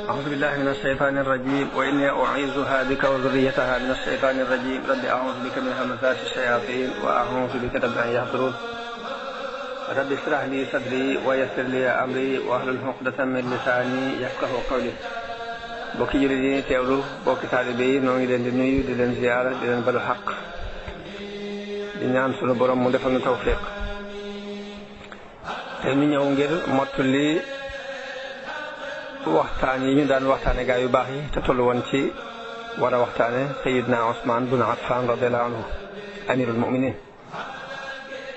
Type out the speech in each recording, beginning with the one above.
أعوذ بالله من الشيطان الرجيم وإني أعيذها بك وذريتها من الشيطان الرجيم رب أعوذ بك من همزات الشياطين وأعوذ بك رب أن يحضرون رب اشرح لي صدري ويسر لي أمري واحلل عقدة من لساني يفقهوا قولي bokki jullit yi teewlu bokki taalibe yi noo ngi leen di nuyu di leen ziyaara di leen balu xaq di ñaan sunu borom mu defal nu tawfiq te ñu ñëw ngir mottali waxtaan yi ñu daan waxtaane gaa yu baax yi te tollu woon ci war a waxtaane Sayyidna Ousmane bun Affan radiyallahu anhu amirul mu'minin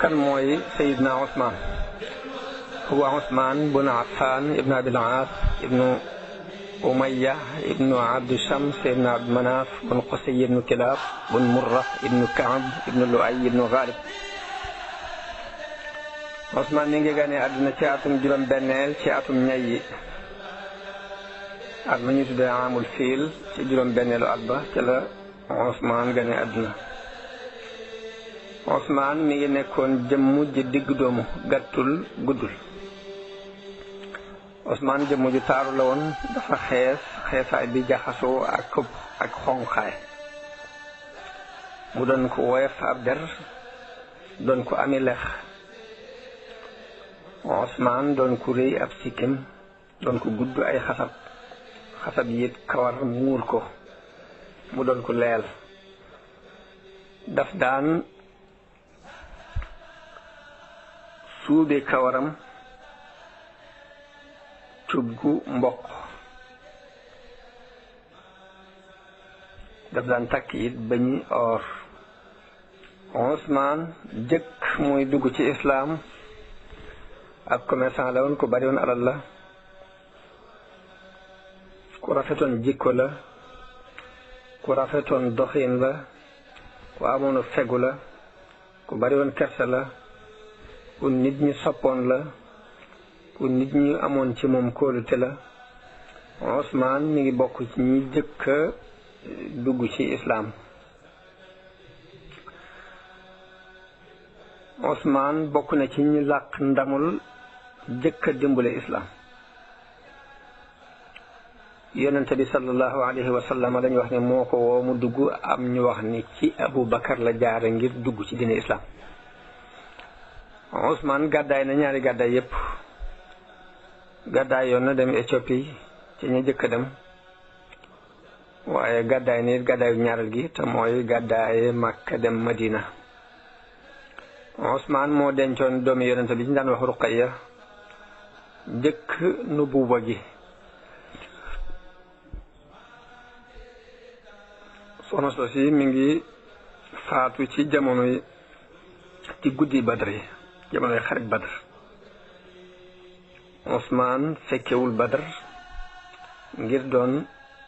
kan mooy Sayyidna Ousmane huwa Ousmane bun Affan ibnu Abil Aas ibnu Umayya ibnu Abdi Shams ibnu Abdi Manaf bun Qusay ibnu Kilab bun Murra ibnu Kaab ibnu Lu'ay ibnu Ghalib Ousmane mi ngi gane àdduna ci atum juróom-benneel ci atum ñay yi at ma ñu tuddee amul fiil ci juróom-benneelu at ba ci la Ousmane gane àdduna Ousmane mi ngi nekkoon jëmm ji digg doomu gàttul guddul Ousmane jëmm ju taaru la woon dafa xeesaay bi jaxasoo ak këpp ak xonqaay mu doon ko woyof ab der doon ko ami lex Ousmane doon ko rëy ab sikkim doon ko gudd ay xasab yit kawar muur ko mu doon ko leel daf daan suube kawaram cuggu mboq daf daan takk it bañi or Ousmane jëkk muy dugg ci islaam ab commerçant la woon ku bari woon alal la ku rafetoon jikko la ku rafetoon doxin la ku amoon fegu la ku bari woon kersa la ku nit ñi soppoon la ku nit ñi amoon ci moom kóolute la Ousmane mi ngi bokk ci ñi jëkk dugg ci islaam Ousmane bokk na ci ñi làq ndamul jëkk dimbale islaam yonente bi sallallahu alayhi wa sallam dañu wax ne moo ko woo mu dugg am ñu wax ni ci Abu Bakar la jaare ngir dugg ci diine islaam Ousmane gàddaay na ñaari gàddaay yépp gàddaay yoon na dem Éthiopie ci ña jëkk dem waaye gàddaay nit gàddaayu ñaareel gi te mooy gàddaaye Makka dem Madina Ousmane moo dencoon doomi yonente bi ñu daan wax Ruqayya jëkk nubuwa gi soxna soosi mi ngi faatu ci jamonoy ci guddi Badr yi jamonoy xarit Badr Ousmane fekkewul Badr ngir doon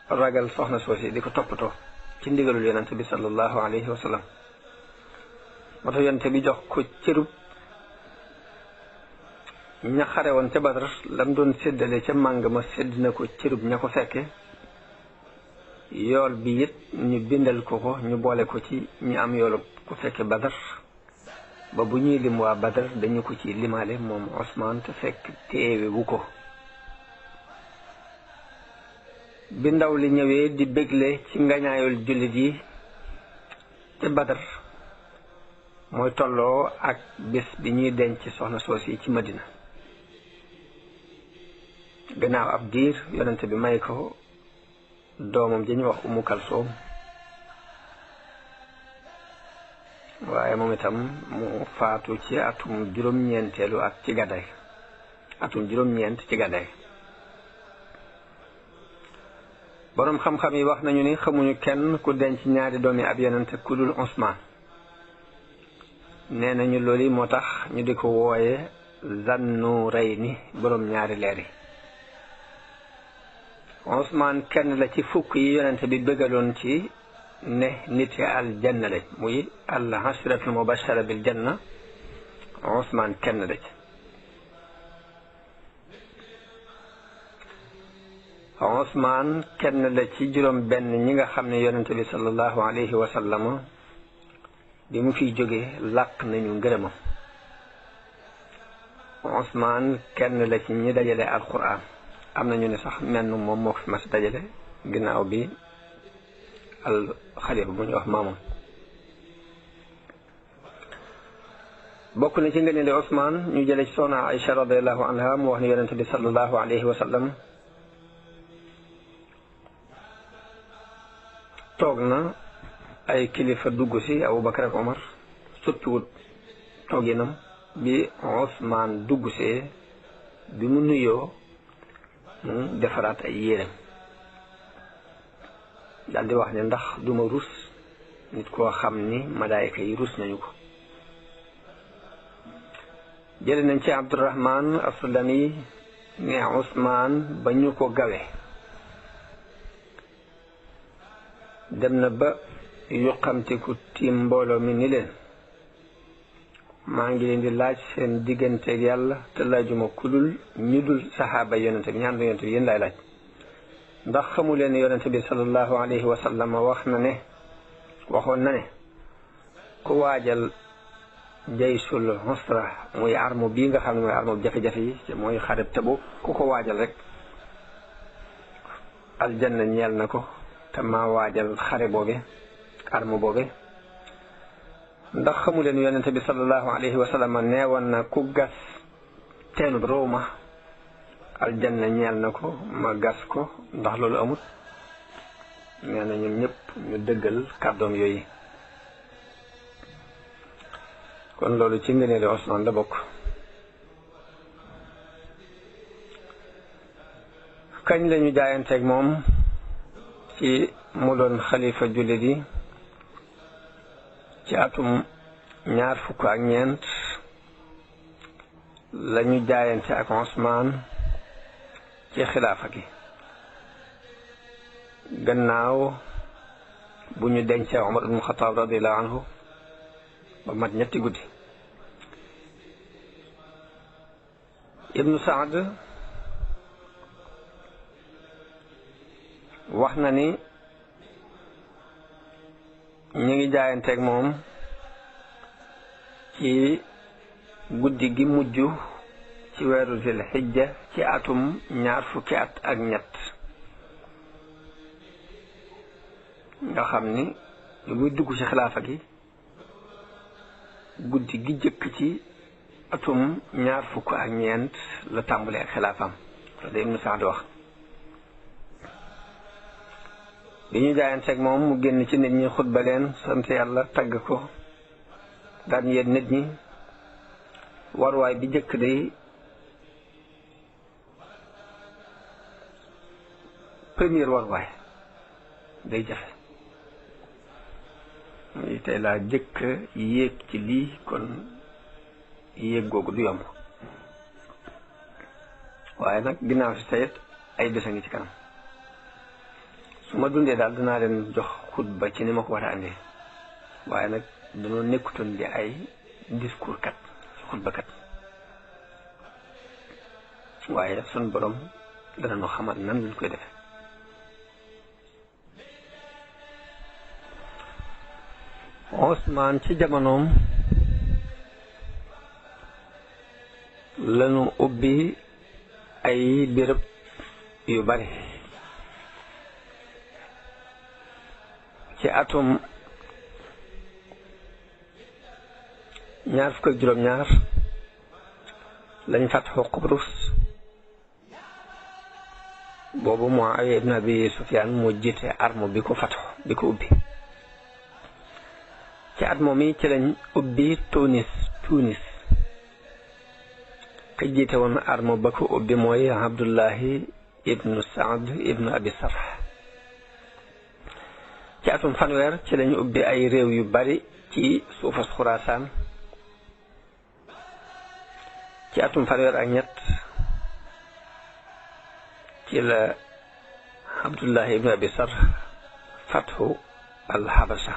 ragal soxna soosi di ko toppatoo ci ndigalul yonente bi sallallahu alayhi wa sallam moo tax yonente bi jox ko cërub ña xare woon ca Badr lam doon séddale ca màng ma sédd na ko cërub ña ko fekke yool bi it ñu bindal ko ñu boole ko ci ñi am yoolu ku fekke Badr ba bu ñuy lim waa Badr dañu ko ci limaale moom Ousmane te fekk teewe wu ko bi ndaw li ñëwee di bégle ci ngañaayul jullit yi ca Badr mooy tolloo ak bés bi ñuy denc soxna soosi ci Madina gannaaw ab diir yonente bi may ko doomam ji ñu wax Umu Kalsoom waaye moom itam mu faatu ci atum juróom-ñeenteelu at ci gàddaay atum juróom-ñeent ci gàddaay boroom xam-xam yi wax nañu ni xamuñu kenn ku denc ñaari doomi ab yonente ku dul Ousmane nee nañu loolu moo tax ñu di ko wooye Zannurayni boroom ñaari leer yi Ousmane kenn la ci fukk yi yonente bi bëggaloon ci ne nit yi aljanna lañ muy al ashratul mubashara bil janna Ousmane kenn la ci Ousmane kenn la ci juróom benn ñi nga xam ne yonente bi sallallahu alayhi wa sallam bi mu fiy jógee làq nañu ngërëmam Ousmane kenn la ci ñi dajale alquran am nañu ne sax menn moom moo ko fi mas dajale ginnaaw bi al xalifa bu ñu wax maamoom bokk na ci ngëneeli Ousmane ñu jële ci soxna Aïcha radiallahu anha mu wax ne yonente bi sallallahu alayhi wa sallam toog na ay kilifa dugg si Abubakar ak Omar soppiwut tooginam bi Ousmane dugg see bi mu nuyoo mu defaraat ay yéreem daal di wax ne ndax duma rus nit koo xam ni malaayika yi rus nañu ko jële nañ ci Abdurahman Asulami ne Ousmane ba ñu ko gawe dem na ba yuqamtiku tiim mbooloo mi ni leen maa ngi leen di laaj seen digganteeg yàlla te laajuma kulul ñu dul saxaaba yonente bi ñaan du yonente bi yéen laay laaj ndax xamu leen yonente bi sallallahu alayhi wa sallam waxoon na ne ku waajal jaysul usra muy arme bii nga xam ne mooy arme jafe-jafe yi mooy xareb Tabuk ku ko waajal rek aljanna ñeel na ko te maa waajal xare boobe arme boobe ndax xamu leen yonente bi sallallahu alayhi wa sallam neewoon na ku gas teenub Rooma aljanna ñeel na ko ma gas ko ndax loolu amut nee na ñun ñëpp ñu dëggal kàddoom yooyu kon loolu ci ngëneeli Ousmane la bokk kañ lañu jaayanteeg moom ci mu doon xalifa jullit yi ci atum 24 lañu jaayante ak Ousmane ci xilaafa gi gannaaw bu ñu dencee Omar ibn Khattab radiyallahu anhu ba mat ñetti guddi Ibnu Saad wax na ni ñu ngi jaayanteeg moom ci guddi gi mujj ci weeru Zil Hijja ci atum 20 at ak ñett nga xam ni lu muy dugg ci xilaafa gi guddi gi jëkk ci atum 29 la tàmbalee ak xilaafam loolu Ibnu Saad wax bi ñu jaayanteeg moom mu génn ci nit ñi xutba leen sant yàlla tagg ko daan yéen nit ñi warwaay bi jëkk day premier warwaay day jafe muy tey laa jëkk yéeg ci lii kon yéeg googu du yomb waaye nag ginnaaw si sayet ay bés a ngi ci kanam su ma dundee daal dinaa leen jox xutba ci ni ma ko war a andee waaye nag dañoo nekkutoon di ay discours kat xutba kat waaye sun borom dana nu xamal nan lañ koy defe Ousmane ci jamonoom lañu ubbi ay béréb yu bari ci atum 22 lañ fatxu Qubrus boobu Muawiya ibn Abi Sufyaan moo jiite arme bi ko fatxu bi ko ubbi ci at moom yi ci lañ ubbi Tunis ka jiite woon arme ba ko ubbi mooy Abdullahi ibnu Saad ibnu Abi Sarh ci atum fanweer ci lañ ubbi ay réew yu bari ci suufas Xuraasaan ci atum fanweer ak ñett ci la Abdullahi ibnu Abi Sarh fatxu alxabasa.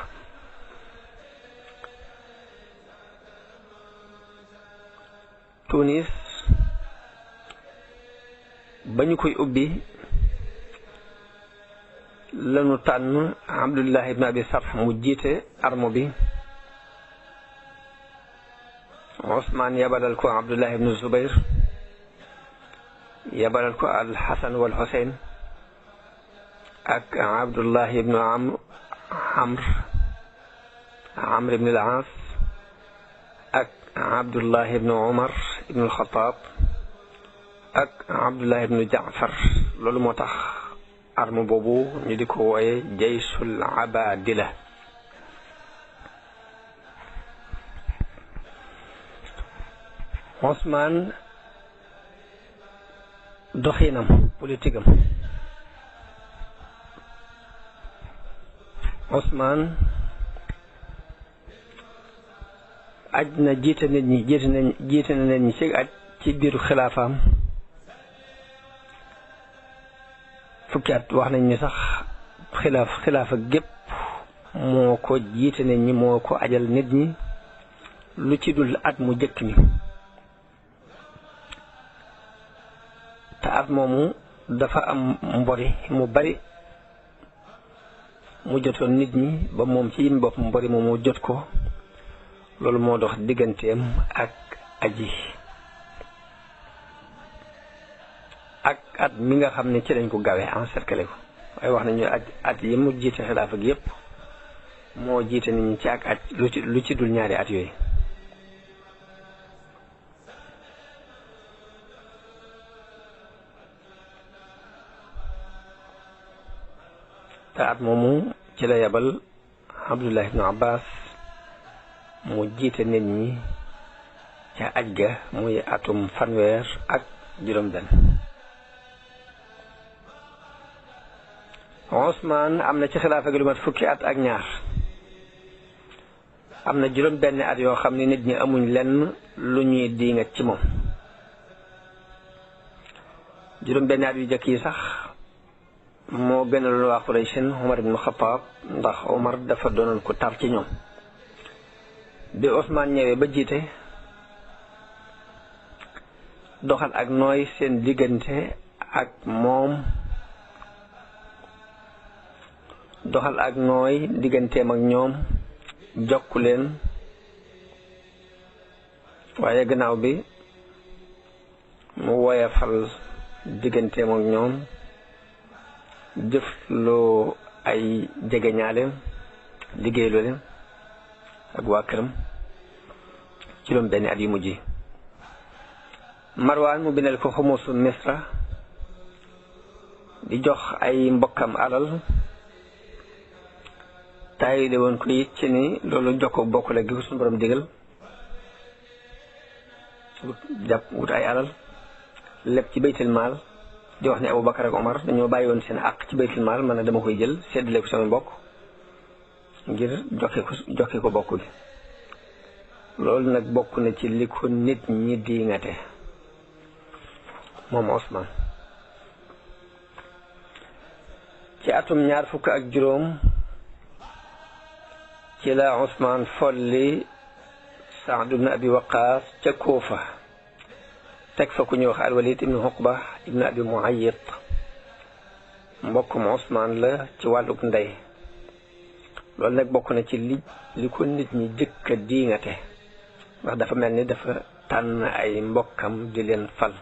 Tunis ba ñu koy ubbi lanu tànn Abdullah ibn Abi Sarh mu jiite armo bi. Ousmane yabalal ko Abdullah ibn Zubayr, yabalal ko al-Hasan wal Husayn ak Abdullah ibn Amr ibn al-As ak Abdullah ibn Umar ibn al-Khattab ak Abdullah ibn Jaafar. loolu moo tax arme boobu ñu di ko wooye jaysul abadila. Ousmane doxinam politique am. Ousmane aj na jiite na nit ñi ci aj ci biiru xilaafaam fukki at. wax nañ ni sax xilaafa gépp moo ko jiite nit ñi, moo ko ajal nit ñi lu ci dul at mu jëkk mi. te at moomu dafa am mbori mu bari mu jotoon nit ñi ba moom ci yim bopp mbori moomu jot ko. loolu moo dox digganteem ak aji ak at mi nga xam ne ci lañ ko gawee encerclé ko. waaye wax nañu at yi mu jiite xilaafa gi yépp moo jiite nit ñi ci ak at lu ci dul ñaari at yooyu. te at moomu ci la yabal Abdullah ibn Abbas mu jiite nit ñi ca aj ga muy atum fanweer ak juróom-benn. Ousmane am na ci xilaafa gi lu mat fukki at ak ñaar. am na juróom-benn at yoo xam ne nit ñi amuñ lenn lu ñuy diingat ci moom. juróom-benn at yu jëkk yi sax moo gënaloon waa Qurayshin Omar ibn Khattab, ndax Omar dafa doonoon ko tar ci ñoom. bi Ousmane ñëwee ba jiite doxal ak nooy seen diggante ak moom, doxal ak nooy digganteem ak ñoom, jokku leen. waaye gannaaw bi mu woyafal digganteem ak ñoom, jëf loo ay jegeñaaleem, liggéeyloo leen ak waa këram juróom benn at yu mujj. Marwaan mu bindal ko xumusu Misra di jox ay mbokkam alal. taayile woon ko it ci ni loolu jokko bokk la gi ko suñu borom digal. wut ay alal lépp ci baytul maal, di wax ne Abubakar ak Omar dañoo bàyyi woon seen àq ci baytul maal, man na dama koy jël séddale ko sama mbokk ngir joxe ko bokk gi. loolu nag bokk na ci li ko nit ñi diingate moom Ousmane. ci atum 25 ci la Ousmane folli Saad ibn Abi Waqaas ca Kuufa, teg fa ku ñuy wax al-Walid ibn Uqba ibn Abi Muayyid. mbokkum Ousmane la ci wàlluk ndey. loolu nag bokk na ci li ko nit ñi jëkk a diingate, ndax dafa mel ni dafa tànn ay mbokkam di leen fal.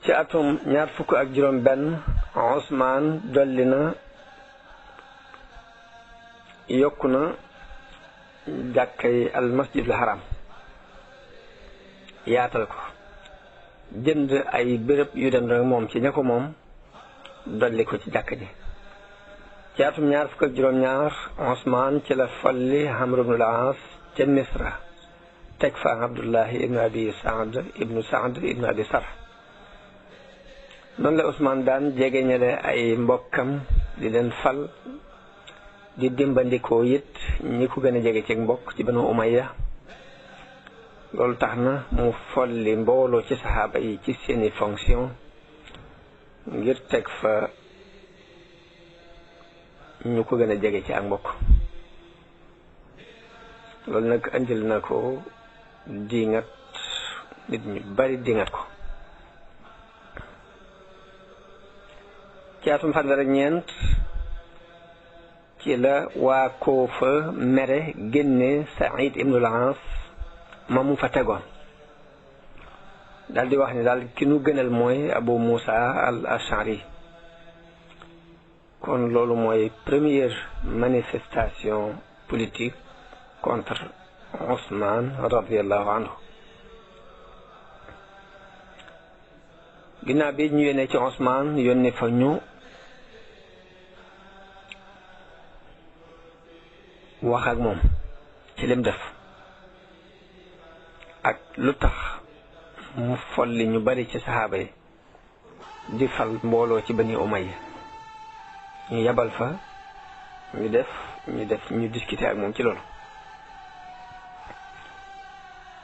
ci atum 26 Ousmane dolli na yokku na jàkkay al masjidul haram, yaatal ko, jënd ay béréb yu dem rek moom ci ña ko moom, dolli ko ci jàkk ji. ci atum 22 Ousmane ci la folli Amr ibn al-As ca Misra, teg fa Abdullah ibn Abi Saad ibn Abi Sarh. noonu la Ousmane daan jegeñale ay mbokkam di leen fal, di dimbandikoo it ñi ko gën a jege ci mbokk ci Banu Umayya. loolu tax na mu folli mbooloo ci saxaaba yi ci seeni fonction ngir teg fa ñu ko gën a jege ci ak mbokk. loolu nag andil na ko diingat, nit ñu bari diingat ko. ci atum fanweer ak ñeent ci la waa Kuufa mere génne Saïd ibnul Aas ma mu fa tegoon, daal di wax ni daal ki nu gënal mooy Abu Musa al Ashari. kon loolu mooy première manifestation politique contre Ousmane radiallahu anhu. ginnaaw bi ñu yónnee ci Ousmane yónnee fa ñu wax ak moom ci lim def ak lu tax mu folli ñu bari ci saxaaba yi di fal mbooloo ci Bani Umayya. ñu yabal fa ñu discuter ak moom ci loolu.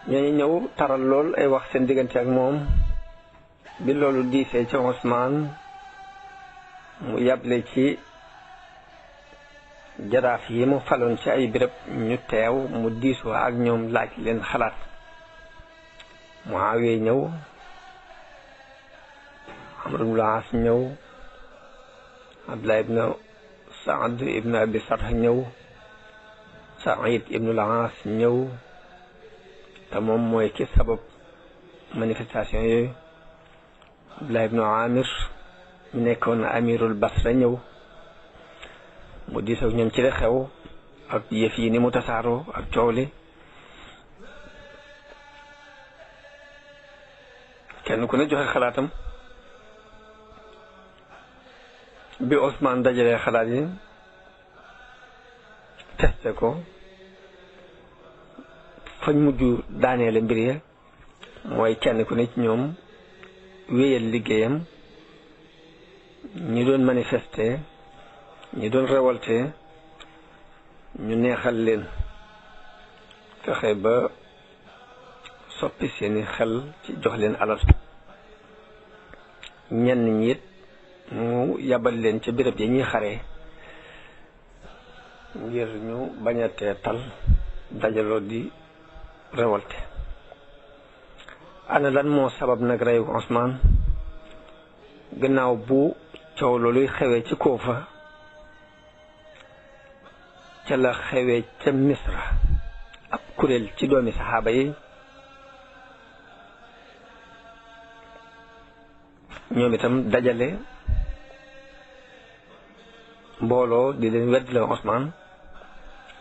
ñooñu ñëw taral lool ay wax seen diggante ak moom. bi loolu diisee ci Ousmane mu yable ci jaraaf yi mu faloon ci ay béréb ñu teew mu diisoo ak ñoom laaj leen xalaat. Muawiya ñëw, Amr ibn al-As ñëw, Abdullah ibn Saad ibn Abi Sarh ñëw, Saïd ibn al-As ñëw te moom mooy ki sabab manifestation yooyu. Abdullah ibn Amir mu nekkoon amirul Basra ñëw mu diisoo ak ñoom ci la xew ak yëf yi ni mu tasaaroo ak coow li. kenn ku ne joxe xalaatam. bi Ousmane dajalee xalaat yi testé ko fañ mujj daaneele mbir ya mooy kenn ku ne ci ñoom wéyal liggéeyam. ñi doon manifester, ñi doon révolter ñu neexal leen, fexe ba soppi seeni xel ci jox leen alal. ñenn ñi it mu yabal leen ca béréb yi ñuy xaree ngir ñu bañatee tal dajaloo di révolté. ana lan moo sabab nag reyu Ousmane gannaaw bu coow looluy xewee ci Kuufa ca la xewee ca Misra ab kuréel ci doomi saxaaba yi ñoom itam dajale mbooloo di leen weddi la Ousmane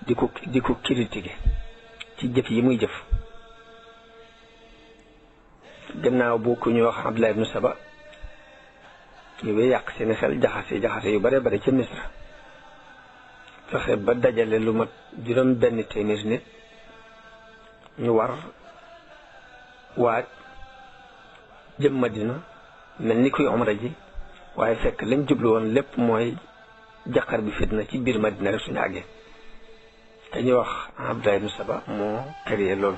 di ko critiquer ci jëf yi muy jëf. gannaaw bu ku ñu wax Abdullah ibn Saba ñëwee yàq seeni xel jaxase yu bare bare ca Misra, fexe ba dajale lu mat juróom benn téeméer nit ñu war waaj jëm Madina mel ni kuy umra ji, waaye fekk lañ jublu woon lépp mooy jaqar bi fitna ci biir Madina rek suñu àggee. te ñuy wax Abdullah ibn Saba moo créé loolu.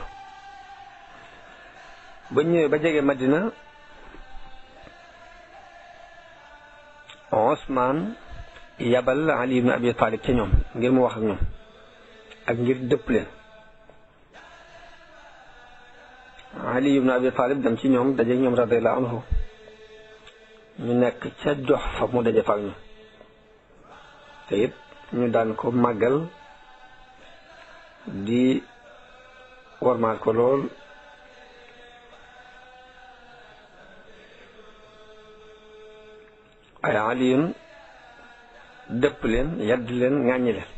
ba ñëwee ba jege Madina, Ousmane yabal Ali ibn Abi Talib ca ñoom ngir mu wax ak ñoom ak ngir dëpp leen. Ali ibn Abi Talib dem ci ñoom daje ñoom radiyallahu anhu ñu nekk ca jox fa mu daje fa ak ñoom te it ñu daan ko màggal di wormaal ko lool. ay aliyun dëpp leen, yedd leen, ŋàññi leen.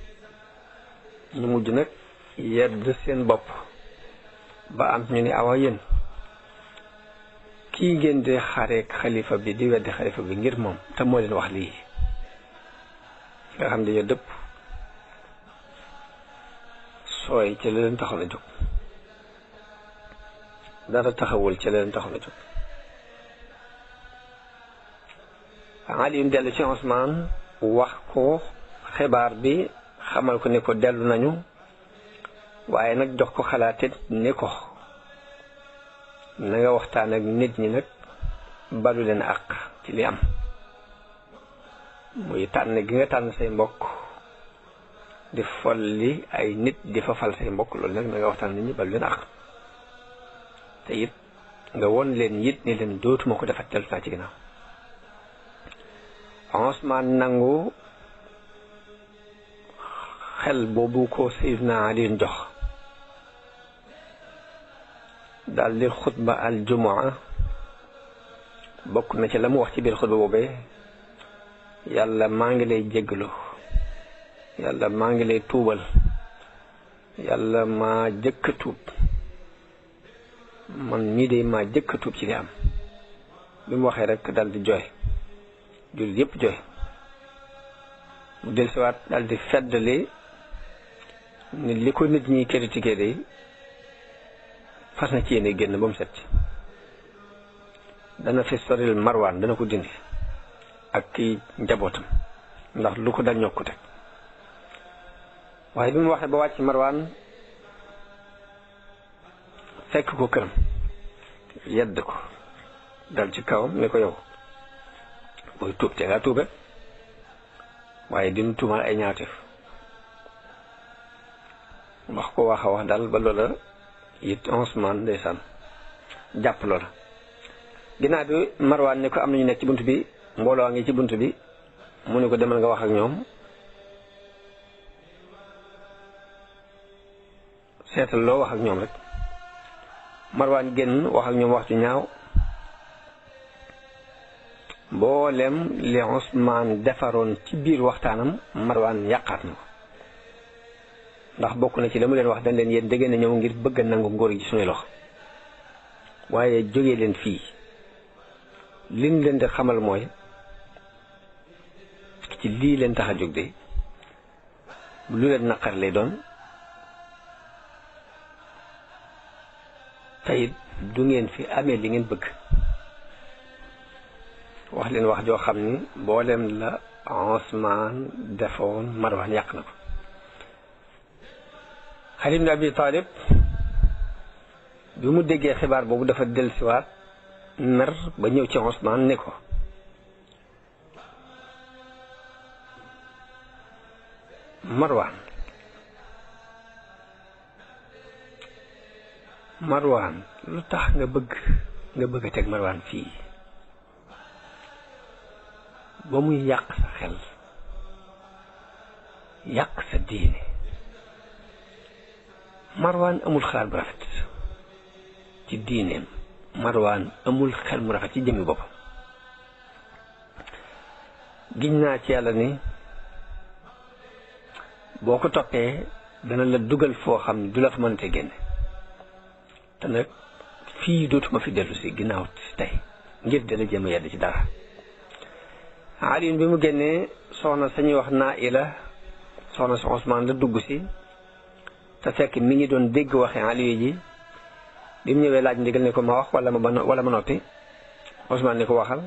ñu mujj nag yedd seen bopp ba am ñu ni awa yéen kii ngeen di xareek xalifa bi di weddi xalifa bi ngir moom te moo leen wax lii nga xam ne dañoo dëpp sooy ci la leen taxoon a jóg, dara taxawul ci la leen taxoon a jóg. Ali yu dellu ci Ousmane wax ko xibaar bi, xamal ko ne ko dellu nañu, waaye nag jox ko xalaatit ne ko na nga waxtaan ak nit ñi nag balu leen àq ci li am, muy tànn gi nga tànn say mbokk di folli ay nit di fa fal say mbokk loolu nag na nga waxtaan nit ñi bal leen àq te it nga won leen it ni leen dootuma ko defat dellu naa ci ginnaaw. Usmaan nangu xel boobu ko Seydina Ali jox daal di xutba al jumaa bokk na ci la mu wax ci biir xutba boobee yàlla maa ngi lay jéggalu yàlla maa ngi lay tuubal yàlla maa jëkk a tuub man mii de maa jëkk a tuub ci li am. bi mu waxee rek dal di jooy jullit yépp jooy mu dellusiwaat dal di feddali ni li ko nit ñi critiqué de fas na ci yéene génn ba mu set dana fi soril Marwaan dana ko dindi ak ki njabootam ndax lu ko dal ñoo ko teg. waaye bi mu waxee ba wàcc Marwaan fekk ko këram yedd ko dal ci kawam ne ko yow booy tuub te nga tuube waaye dinu tuumal ay ñaawteef wax ko wax a wax daal ba loola it Usmaan ndeysaan jàpp loola. ginnaaw bi Marwaan ne ko am nañu nekk ci bunt bi mbooloo a ngi ci bunt bi mu ne ko demal nga wax ak ñoom seetal loo wax ak ñoom rek. Marwaan génn wax ak ñoom wax ju ñaaw mboolem li Usmaan defaroon ci biir waxtaanam Marwaan yàqaat na ko ndax bokk na ci la mu leen wax dañ leen yéen dégg na ñëw ngir bëgg a nangu ngóor gi ci suñuy loxo waaye jógee leen fii liñ leen di xamal mooy ci lii leen tax a jóg de lu leen naqar lay doon tayit du ngeen fi amee li ngeen bëgg wax leen wax joo xam ni mboolem la Usmaan defoon Marwaan yàq na ko. Ali ibn Abi Talib bi mu déggee xibaar boobu dafa dellusiwaat mer ba ñëw ci Usmaan ne ko Marwaan lu tax nga bëgg a teg Marwaan fii ba muy yàq sa xel yàq sa diine. Marwaan amul xalaat bu rafet ci diineem Marwaan amul xel mu rafet ci jëmmi boppam. giñ naa ci yàlla ni boo ko toppee dana la dugal foo xam ne du la fa mënate génne te nag fii dootuma fi dellu si ginnaaw si tey ngir dala jéem a yedd ci dara. Ali bi mu génnee soxna sañuy wax Naila soxna si Usmaan la dugg si te fekk mi ngi doon dégg waxe Ali ji bi mu ñëwee laaj ndigal ne ko ma wax wala ma noppi. Usmaan ne ko waxal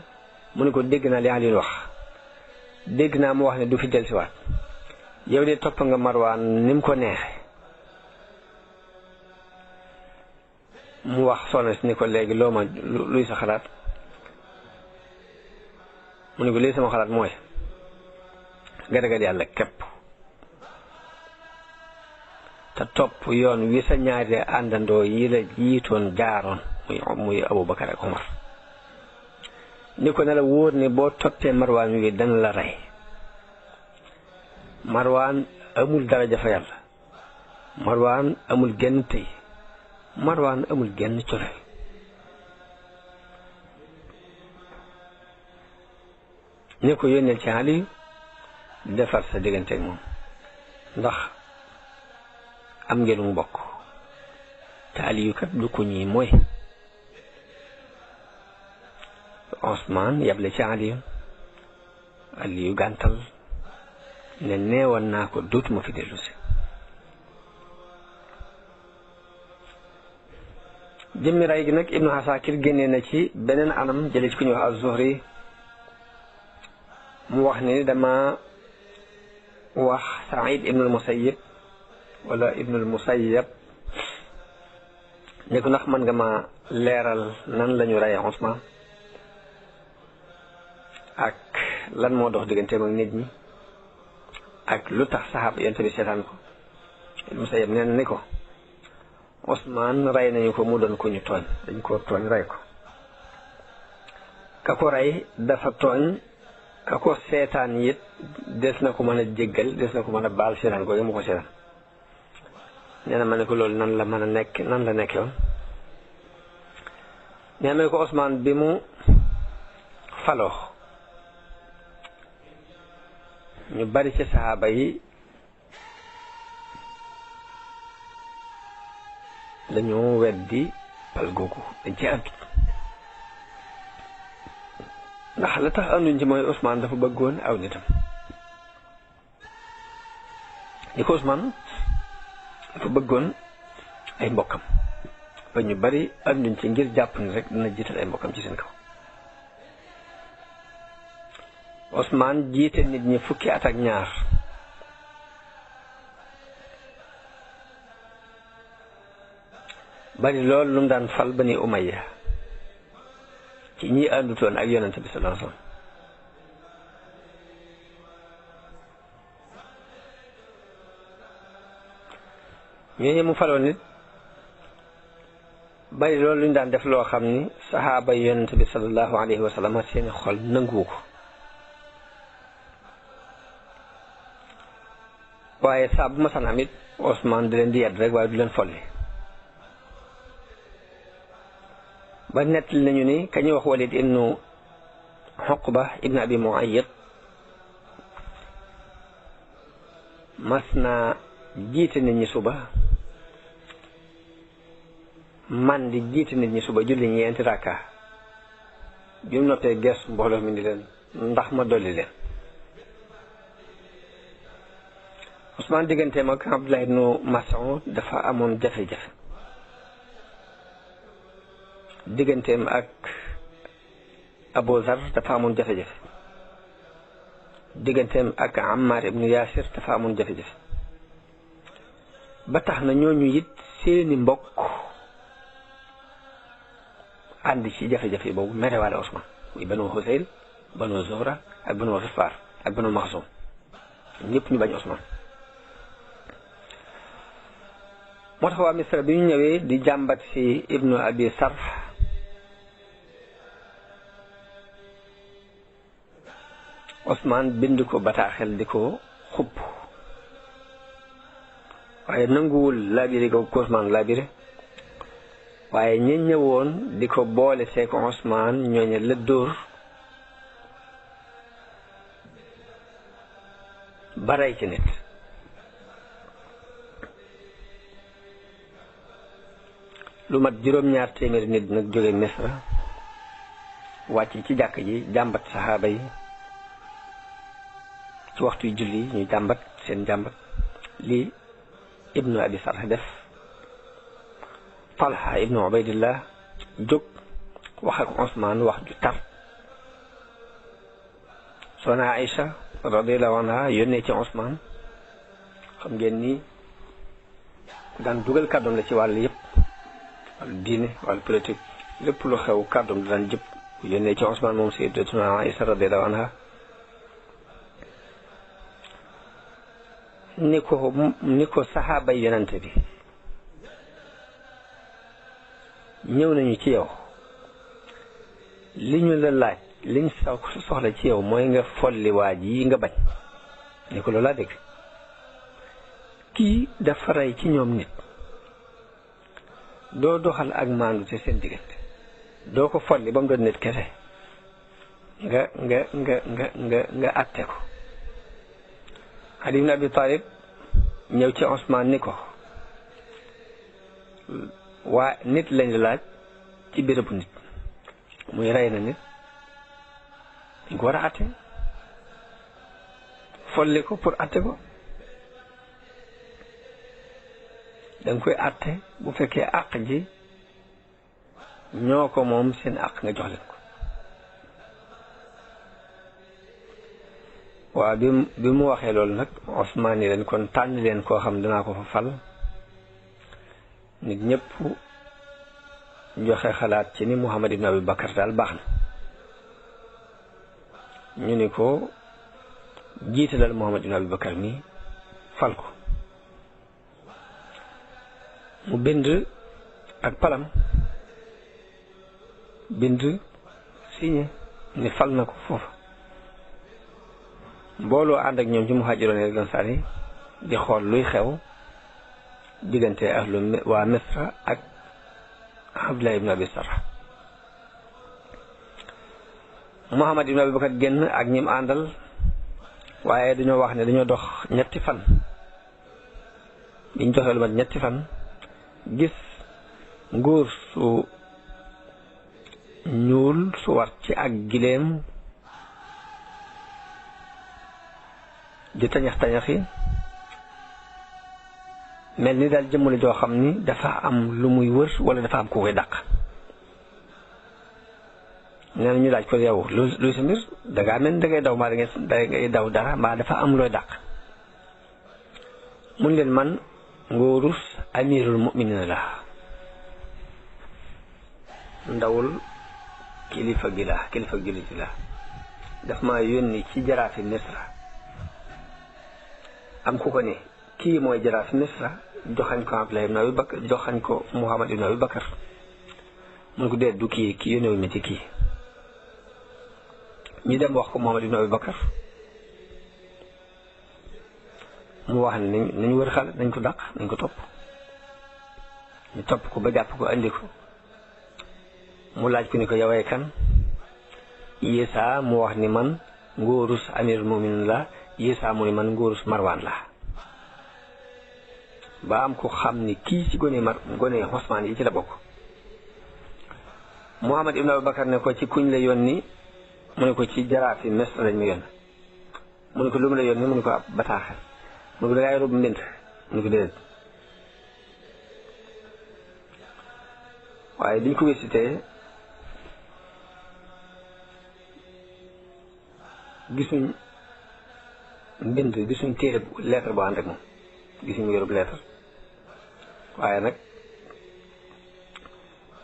mu ne ko dégg naa li Ali wax dégg naa mu wax ne du fi dellusiwaat yow de topp nga Marwaan ni mu ko neexe. mu wax soxna si ni ko léegi loo ma luy sa xalaat mu ne ko lii sama xalaat mooy nga ragal yàlla képp te topp yoon wi sa ñaari àndandoo yi la jiitoon jaaroon muy Abubakar ak Umar ni ko ne la wóor ni boo toppee Marwaan wi dana la rey. Marwaan amul daraja fa yàlla Marwaan amul genn tey Marwaan amul genn cofe. ni ko yónneel ci Ali defar sa diggante ak moom ndax am ngeen mu bokk te Aliyu kat du ko ñii mooy. Usmaan yable ci Aliyu gàntal ne neewoon naa ko dootuma fi dellu si. jëmmi ray gi nag Ibnu Asakir génnee na ci beneen anam jële ci ku ñuy wax Az-Zuhri mu wax ni dama wax Saïd ibnul Musayyib wala ibnul Musayyab ne ko ndax mën nga ma leeral nan lañu rey Usmaan ak lan moo dox digganteem ak nit ñi ak lu tax saxaaba yonent bi seetaan ko Musayyab nee na ni ko Ousmane rey nañu ko mu doon ko ñu tooñ dañ ko tooñ rey ko ka ko rey dafa tooñ ka ko seetaan it des na ko mën a jéggal des na ko mën a baal seetaan ko mu ko seetaan nee na ma ne ko loolu nan la mën a nekk nan la nekkee woon nee na ko Ousmane bi mu faloo ñu bari ci saxaaba yi dañoo weddi pal googu dañ ci ànd ndax la tax ànduñ ci mooy Ousmane dafa bëggoon aw nitam li ko Ousmane dafa bëggoon ay mbokkam ba ñu bari ànduñ ci ngir jàpp ni rek dina jiital ay mbokkam ci seen kaw Ousmane jiite nit ñi fukki at ak ñaar bari loolu lu mu daan fal Bani Umayya ci ñi àndutoon ak yonent bi sallallahu alayhi wasallam ñooñu mu faloon nit bari loolu lu ñu daan def loo xam ni saxaaba yonent bi sallallahu alayhi wasallam seeni xol nanguwu ko waaye saa bu ma san am it Ousmane di leen di yedd rek waaye du leen folli ba nettali nañu ni ka ñuy wax Walid ibnu Uqba ibnu Abi Muayyid mas naa jiite nit ñi suba man di jiite nit ñi suba julli ñeenti rakka bi mu noppee gestu mbooloo mi ni leen ndax ma dolli leen Ousmane digganteem ak Abdullah ibnu Mas'ud dafa amoon jafe-jafe digganteem ak Abu Zar dafa amoon jafe-jafe digganteem ak Ammar ibnu Yasir dafa amoon jafe-jafe ba tax na ñooñu it seeni mbokk ànd ci jafe-jafe boobu merewaale Ousmane muy Banu Husayl Banu Zuhra ak Banu Ghifar ak Banu Maxsum ñëpp ñu bañ Ousmane moo tax waa Misra bi ñu ñëwee di jàmbat ci Ibnu Abi Sarh Ousmane bind ko bataaxel di ko xupp waaye nanguwul labiré ko Ousmane labiré waaye ñi ñëwoon di ko boole seeko Ousmane ñooñu la dóor baray ci nit lu mat juróom-ñaar téeméeri nit nag jóge Misra wàcc ci jàkk ji jàmbat saxaaba yi ci waxtu julli ñu jàmbat seen jàmbat lii Ibnu Abi Sarh def Talha ibnu Ubaydillah jóg wax ak Ousmane wax ju tar soxna Aïcha radiyallahu anha yónnee ci Ousmane xam ngeen ni daan dugal kàddoom la ci wàll yëpp wàllu diine wàllu politique lépp lu xew kàddoom da daan jëpp yónnee ci Ousmane moom sayyidatuna Aïcha radiyallahu anha ni ko saxaaba yonante bi ñëw nañu ci yow li ñu la laaj liñ soxla ci yow mooy nga folli waa ji nga bañ ni ko loolaa dégg kii dafa rey ci ñoom nit doo doxal ak maandu te seen diggante doo ko folli ba mu doon nit kese nga atte ko Ali ibn Abi Talib ñëw ci Ousmane ni ko waa nit lañ la laaj ci bérébu nit muy rey na nit dañ ko war a atte folli ko pour atte ko danga koy atte bu fekkee àq ji ñoo ko moom seen àq nga jox leen ko waaw bi mu waxee loolu nag Ousmane yi leen kon tànn leen koo xam danaa ko fa fal nit ñëpp joxe xalaat ci ni Muhammad ibn Abi Bakar daal baax na ñu ni ko jiitalal Muhammad ibn Abi Bakar mi fal ko mu bind ak palam bind signé ni fal na ko foofa mbooloo ànd ak ñoom ci muhaajiroon ak ansaar yi di xool luy xew diggante ahlu waa Misra ak Abdullah ibn Abi Sarh Muhammad ibn Abi Bakar génn ak ñim àndal waaye dañoo wax ne dañoo dox ñetti fan biñ doxee lu mat ñetti fan gis nguur su ñuul su war ci ak gileem di tañax tañaxi mel ni daal jëmmale joo xam ni dafa am lu muy wër wala dafa am ku koy dàq nee na ñu laaj ko yow luy sa mbir dangaa mel ni dangay daw mbaa dangay daw dara mbaa dafa am looy dàq mun leen man nguurus amirul mu'minin la ndawul kilifa gi la kilifa jullit la daf ma yónni ci jaraafi Misra am ku ko ne kii mooy jaraafi Misra joxañ ko Abdullah ibn Abi Bakar joxañ ko Muhammad ibn Abi Bakar mun ko déet du kii yónnewul ma ci kii ñu dem wax ko Muhammad ibn Abi Bakar mu wax ne nañ wër xale nañ ko dàq nañ ko topp ñu topp ko ba jàpp ko andi ko mu laaj ko ni ko yawee kan Isa mu wax ni man nguurus amirul mu'minin la Isa mu ni man nguurus Marwan la ba am ko xam ni kii ci gone Usmaan yi ci la bokk Muhammad ibn Abi Bakar ne ko ci kuñ la yónni mu ne ko ci jaraafi Misra lañ ma yónni mu ne ko lu mu la yónni mu ne ko ab bataaxel mu ne ko dangay yóbbu mbind mu ne ko déedéet waaye biñ ko wésitee gisuñ mbind gisuñ téere lettre boo ànd ak moom gisuñ yorub lettre waaye nag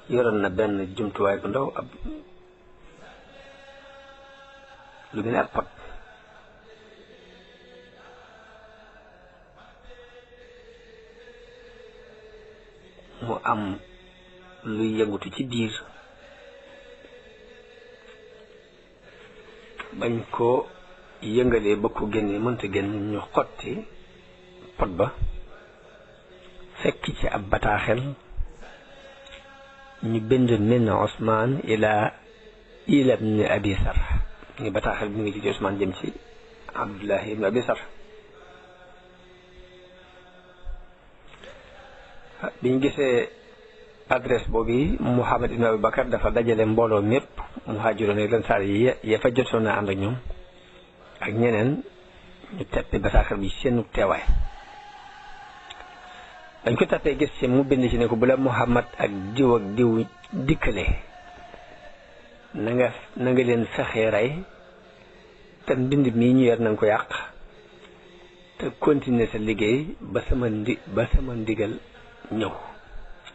yoroon na benn jumtuwaay bu ndaw ab lu mel ne ab pot mu am luy yëngutu ci biir bañ ko yëngalee ba ko génne mënta génn ñu xotti pot ba fekk ci ab bataaxel ñu bind min Usmaan ila ibn Abi Sarh ñu bataaxel bi mu ngi ci Usmaan jëm ci Abdullah ibn Abi Sarh biñ gisee adresse boobu Muhammad ibn Abi Bakar dafa dajale mbooloo mépp muhaajiroon ak ansaar yi ya fa jotoon na ànd ak ñoom ak ñeneen ñu teppi bataaxel bi seenu teewaay dañ ko tappee gis ci mu bind ci ne ko bu la Muhammad ak diw dikkale na nga leen fexee rey te mbind mii ñu yor nanga ko yàq te continuer sa liggéey ba sama ndigal ñëw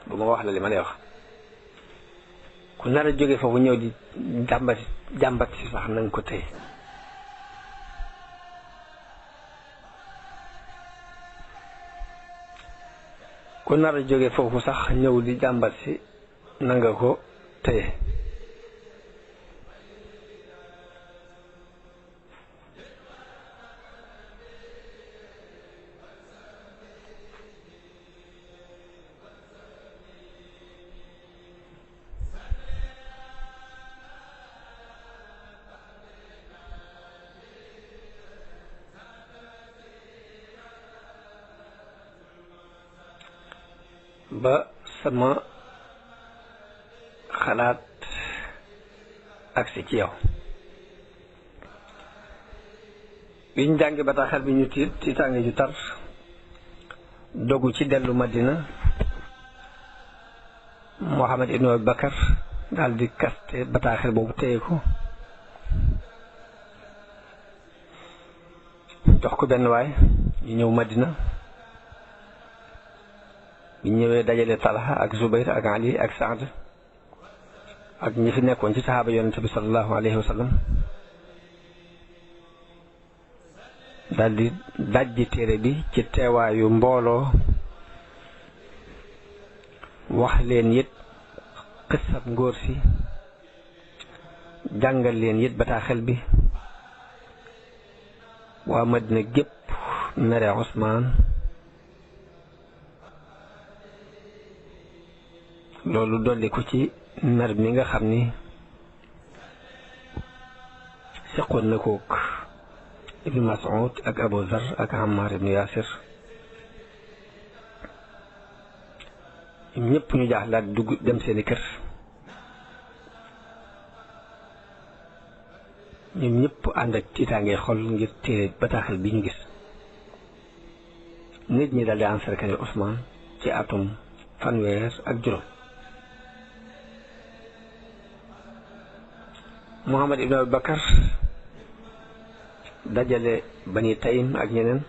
bu ma wax la li ma lay wax ku nar a jóge foofu ñëw di jàmbat si sax nañ ko tey ku nar a jóge foofu sax ñëw di jàmbat si na nga ko tey ba sama xalaat agsi ci yow biñ jàngi bataaxal bi ñu tiitaange ju tar dogu ci dellu Madina Muhammad ibn Abi Bakar daal di kaste bataaxal boobu téye ko jox ko benn waay ñu ñëw Madina bi ñëwee dajale Talha ak Zubayr ak Ali ak Saad ak ñi fi nekkoon ci saxaaba yonent bi sallallahu alayhi wa sallam daldi dajji téere bi ci teewaayu mbooloo wax leen it xissab ngóor si jàngal leen it bataaxel bi. waa Madina gépp mere Usmaan loolu dolli ko ci mer mi nga xam ni seqoon na kook Ibnu Mas'ud ak Abu Zar ak Ammar ibnu Yaasir ñëpp ñu jaaxlaat dugg dem seeni kër. ñoom ñëpp ànd ak tiitaange xol ngir téere bataaxal bi ñu gis. nit ñi daldi encercler Usmaan ci atum fanweer ak juróom. Muhammad ibn Abu Bakar dajale Bani Taym ak ñeneen.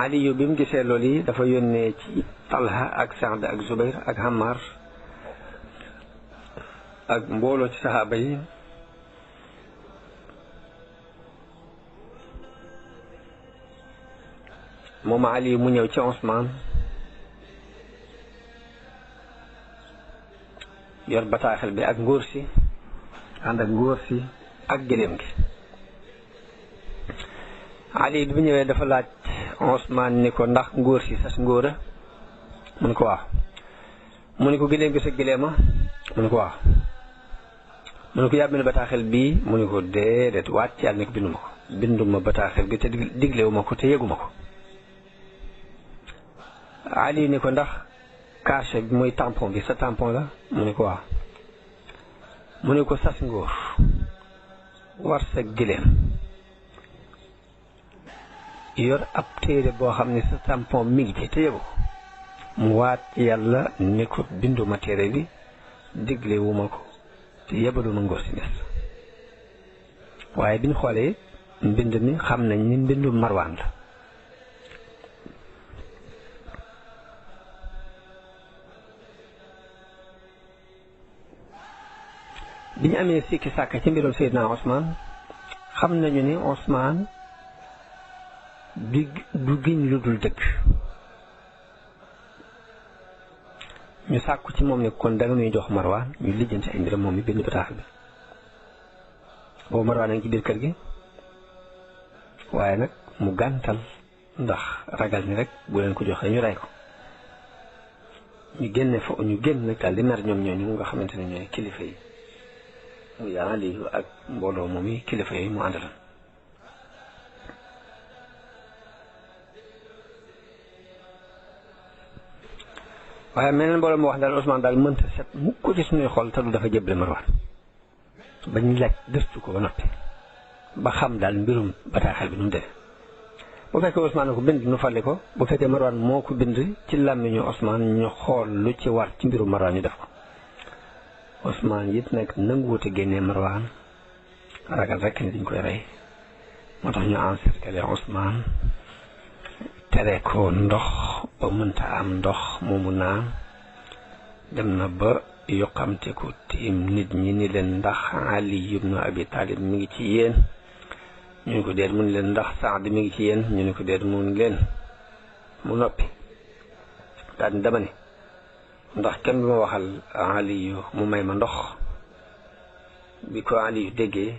Aliyu bi mu gisee loolu yi dafa yónnee ci Talha ak Saad ak Zubayr ak Ammar ak mbooloo ci saxaaba yi moom Aliyu mu ñëw ci Usmaan yor bataaxel bi ak ngóor si ànd ak ngóor si ak gëléem gi. Ali bi ñëwee dafa laaj Usmaan ni ko ndax ngóor si sas ngóora mu ne ko waaw. mu ne ko gëléem gi sa gëléema mu ne ko waaw. mu ne ko yaa bind bataaxel bii mu ne ko déedéet waat ci yàlla ne ko binduma ko binduma bataaxel bi te diglewuma ko te yëguma ko. Ali ni ko ndax cachet bi muy tampon bi sa tampon la mu ne ko waaw. mu ne ko sas ngóor war sa gëléem yor ab téere boo xam ne sa tampon mi ngi ci te yëgu ko mu waat yàlla ni ko binduma téere bi diglewuma ko te yebaluma ngóor si des. waaye bi ñu xoolee mbind mi xam nañ ni mbindu Marwaan la. bi ñu amee sikki sàkk ci mbirum Seydina Usmaan xam nañu ni Usmaan du giñ lu dul dëgg. ñu sàkku ci moom ne kon danga ñuy jox Marwaan ñu lijjanti ay mbiram moom mi bind bataaxal bi. boobu Marwaan a ngi ci biir kër gi waaye nag mu gàntal ndax ragal ni rek bu leen ko joxee ñu rey ko. ñu génn nag daal di mer ñoom ñooñu nga xamante ne ñooy kilifa yi muy Aliyu ak mbooloo moom yi kilifa yooyu mu àndaloon. waaye meneen mbooloo mu wax daal Usmaan daal mënta set mu ko ci suñuy xol te du dafa jëble Marwaan bañ laaj dëstu ko ba noppi ba xam daal mbirum bataaxal bi nu mu demee. bu fekkee Usmaan ko bind nu fàlli ko bu fekkee Marwaan moo ko bind ci làmmiñu Usmaan ñu xool lu ci war ci mbirum Marwaan ñu def ko. Usmaan it nag nanguwut a génnee Marwaan ragal rek ni dañ koy rey moo tax ñu encercler Usmaan tere ko ndox ba mënta am ndox moomu naan. dem na ba yoqamte ko tiim nit ñi ni leen ndax Ali ibnu Abi Talib mi ngi ci yéen ñu ne ko déet mu ni leen ndax Saad mi ngi ci yéen ñu ne ko déet mu ni leen mu noppi daal ni dama ne ndax kenn du ma waxal Aliyu mu may ma ndox. bi ko Aliyu déggee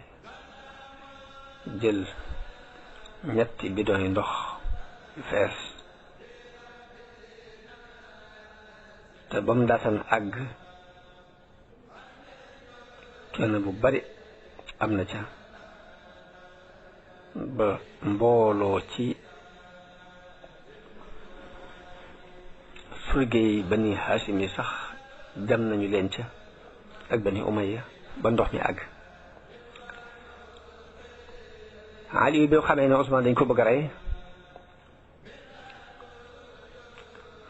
jël ñetti bidon yi ndox fees te ba mu daataan àgg kenn bu bari am na ca ba mbooloo ci surge yi Bani Haashim yi sax dem nañu leen ca ak Bani Umayya ba ndox mi àgg. Ali bi xamee ne Usmaan dañ ko bëgg a rey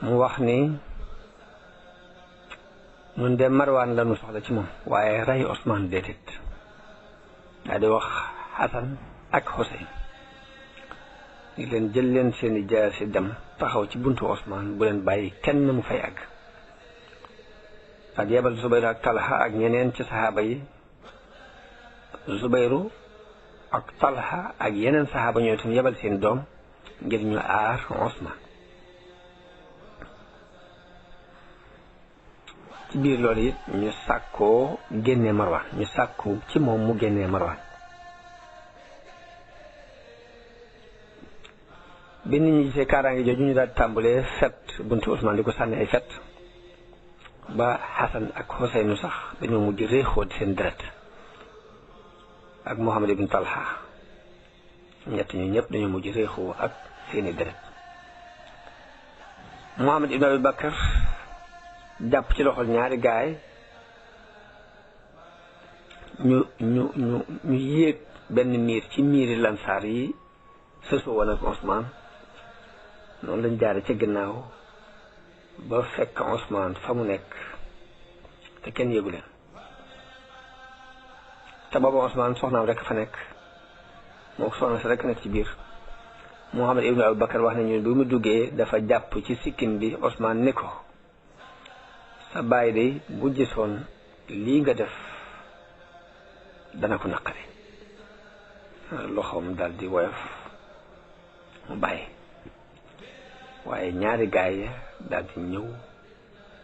mu wax ni ñun de Marwaan la ñu soxla ci moom waaye rey Usmaan déedéet. daa di wax Xasan ak Xuseyn di leen jël leen seeni jaasi dem taxaw ci buntu Usmaan bu leen bàyyi kenn mu fay àgg. ak yebal Zubayru ak Talha ak ñeneen ci saxaaba yi. Zubayru ak Talha ak yeneen saxaaba ñoo itam yebal seen doom ngir ñu aar Usmaan. ci biir loolu it ñu sàkkoo génnee Marwaan ñu sàkku ci moom mu génnee Marwaan. bi nit ñi gisee kaaraange jooju ñu daal tàmbalee fet buntu Usmaan di ko sànni ay fet ba Xasan ak Xuseynu sax dañoo mujj réexoo di seen deret ak Muhammad ibn Talha ñett ñu ñëpp dañoo mujj réexoo ak seeni deret. Muhammad ibn Abi Bakar jàpp ci loxol ñaari gaay ñu yéeg benn miir ci miiri lansaar yi sësoo woon ak Usmaan. noonu lañ jaare ca ginnaaw ba fekk Usmaan fa mu nekk te kenn yëgu leen te booba Usmaan soxnaam rekk fa nekk moo ko soxna si rekk nekk ci biir. Muhammad ibn Abu Bakar wax nañu bi mu duggee dafa jàpp ci sikkim bi Usmaan ni ko sa baay de bu gisoon lii nga def dana ko naqari. loxoom dal di woyof mu bàyyi waaye ñaari gaay ya daal di ñëw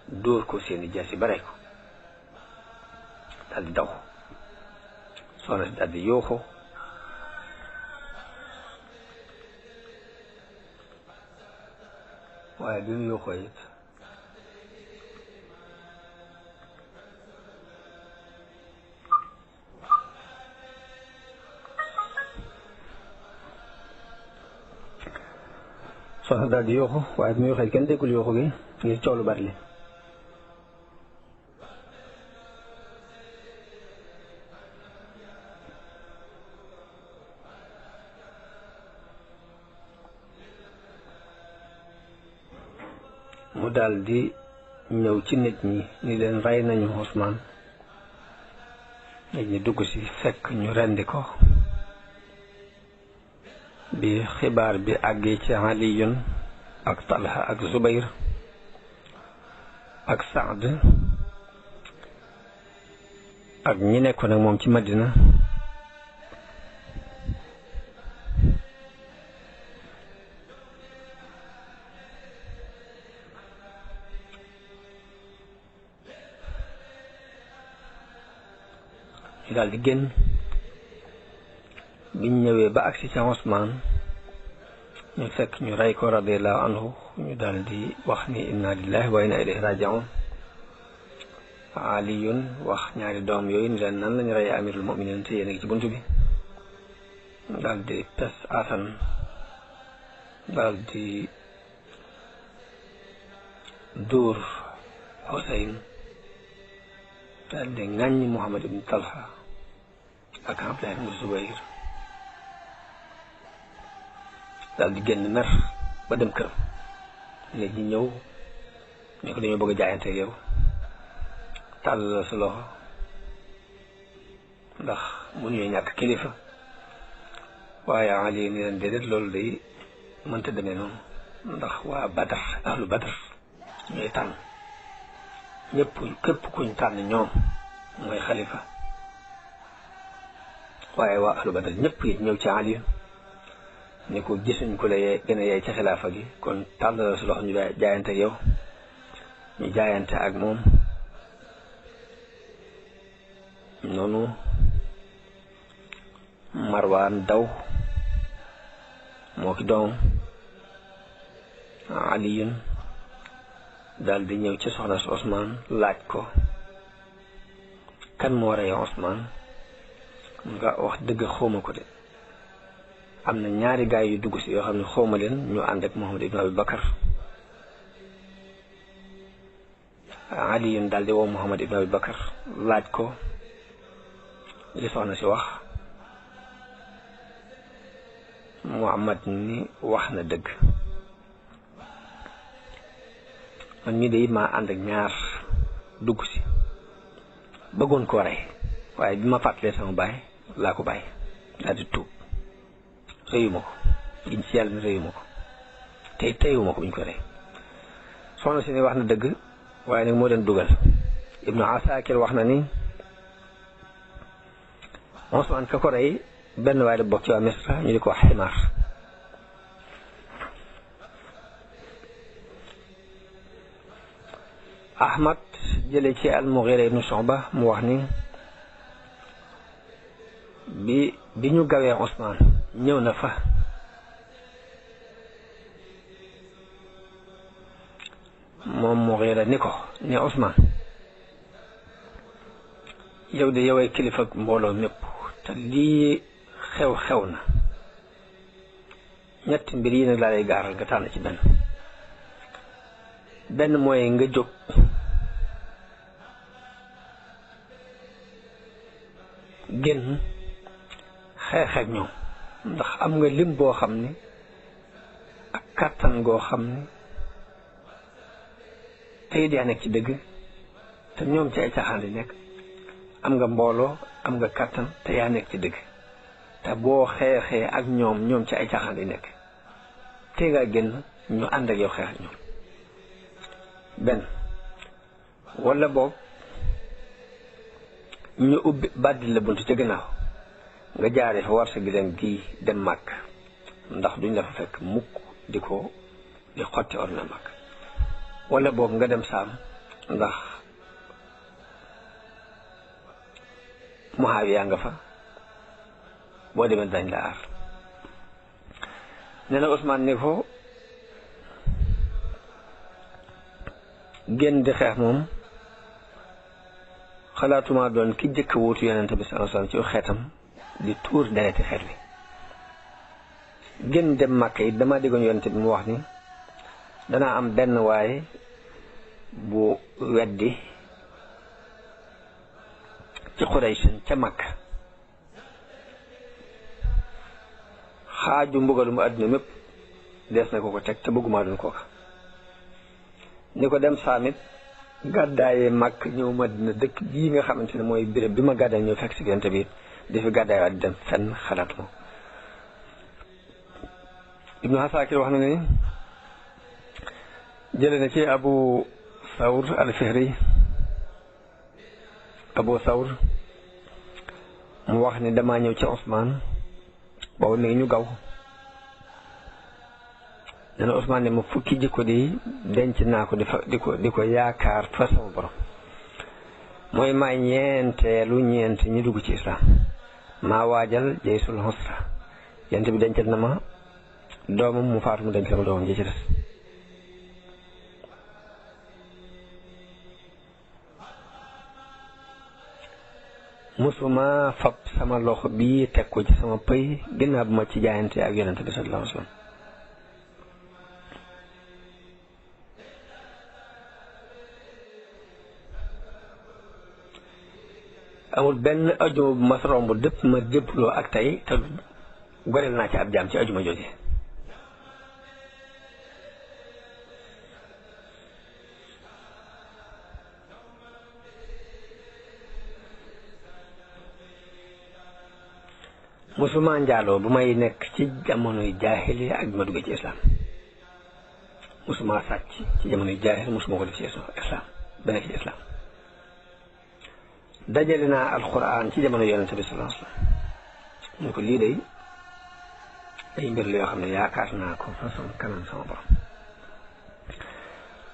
dóor ko seeni jaasi ba rey ko daal di daw soxna si daal di yooxu waaye bi mu yooxoo it soxna daal di yooxu waaye bi mu yooxee kenn déggul yooxu gi ngir coow lu bari li mu daal di ñëw ci nit ñi ni leen rey nañu Usmaan. nit ñi dugg si fekk ñu rendi ko. bi xibaar bi àggee ci Aliyun ak Talha ak Zubayr ak Saad ak ñi nekkoon ak moom ci Madina ñu daal di génn. biñ ñëwee ba agsi ca Usmaan ñu fekk ñu rey ko radiyallahu anhu ñu daal di wax ni inna lillahi wa inna ilayhi raji'un. Aliyun wax ñaari doom yooyu ni leen nan lañu rey amirul mu'minin te yéen a ngi ci buntu bi. daal di pes Asan daal di dóor Xuseyn daal di ŋàññi Muhammad ibn Talha ak Abdullah ibn Zubayr daal di génn mer ba dem këram nit ñi ñëw ne ko dañoo bëgg a jaayante yow tàll la sa loxo ndax mënuñoo ñàkk kilifa waaye Ali ni leen déedéet loolu day mënta demee noonu ndax waa Badar ahlu Badar ñooy tànn ñëpp képp kuñ tànn ñoom mooy xalifa waaye waa ahlu Badar ñëpp it ñëw ci Ali ni ko gisuñ ko la gën a yey ci xilaafa gi kon tàllal su loxo ñu jaayante yow ñu jaayante ak moom noonu Marwaan daw moo ki doom Aliyun daal di ñëw ci soxna si Usmaan laaj ko kan moo rey Usmaan nga wax dëgg xawma ko de am na ñaari gaay yu dugg si yoo xam ne xawma leen ñu ànd ak Muhammad ibn Abi Bakar. Aliyun daal di woo Muhammad ibn Abi Bakar laaj ko li soxna si wax Muhammad ni wax na dëgg man mii de maa ànd ak ñaar dugg si bëggoon koo rey waaye bi ma fàttalee sama baay laa ko bàyyi daal di tuub rëyuma ko giñ ci yàlla ni rëyuma ko tey teyuma ko buñ ko rey soxna si ni wax na dëgg waaye nag moo leen dugal. Ibnu Asakir wax na ni Usmaan ka ko rey benn waaye la bokk ci waa Misra ñu di ko wax Ximaar. Ahmad jële ci al-Mughira ibn Shu'ba mu wax ni bi ñu gawee Usmaan ñëw na fa moom Mughira ni ko ne Usmaan yow de yoway kilifa mbooloo mépp te lii xew na ñetti mbir yi nag laa lay gaaral nga tànn ci benn mooy nga jóg génn xeex ak ñoom ndax am nga lim boo xam ni ak kàttan goo xam ni tey yaa nekk ci dëgg te ñoom ci ay caaxaan di nekk am nga mbooloo am nga kàttan te yaa nekk ci dëgg te boo xeexee ak ñoom ci ay caaxaan di nekk tey nga génn ñu ànd ak yow xeex ak ñoom benn wala boobu ñu ubbi bàddi la buntu ca gannaaw nga jaaree fa war sa gileem gii dem màkk ndax duñ la fa fekk mukk di xotti orna màkk wala boobu nga dem saam ndax Muawiya nga fa boo demee dañ la aar nee na Usmaan ni ko génn di xeex moom xalaatuma doon ki jëkk wuutu yonente bi sallallahu alayhi wasallam ci xeetam di tuur dereti xeet wi génn dem Màkka it dama déggoon yonente bi mu wax ni danaa am benn waaye bu weddi ci Quraysh ca Màkka xaaju mbugalum àdduna mépp dees na ko teg te bëgguma doon kooka ni ko dem saamit gàddaayee Màkk ñëw Madina dëkk bii nga xamante ne mooy béréb bi ma gàddaay ñëw fekk si yonente bi di fi gàddaay waat di dem fenn xalaat moom Ibnu Asakir wax na ne jële na ci Abu Thawr al-Fihri Abu Thawr mu wax ni damaa ñëw ci Usmaan boobu mi ngi ñu gaw dana Usmaan ne ma fukki jikko di denc naa ko di ko yaakaar fa sama borom mooy maa ñeenteelu ñeent ñi dugg ci islam maa waajal jaysul husra yent bi dencal na ma doomam mu faatu mu dencal ma doomam ji ci des musuma fab sama loxo bii teg ko ci sama pëy ginnaaw bu ma ci jaayante ak yonente bi sallallahu alayhi wasallam amul benn ajuma bu ma romb dëpp ma jëpploo ak tey te goreel naa ci ab jaam ci ajuma jooje musuma njaaloo bu may nekk ci jamonoy jaahili ak bi ma duggee ci islam musuma sàcc ci jamonoy jaahili musuma ko def ci islam ba nekk ci islam dajale naa alquran ci jamono yonente bi sallallahu alayhi wasallam mu ko lii day ay mbir la yoo xam ne yaakaar naa ko fa sama kanam sama borom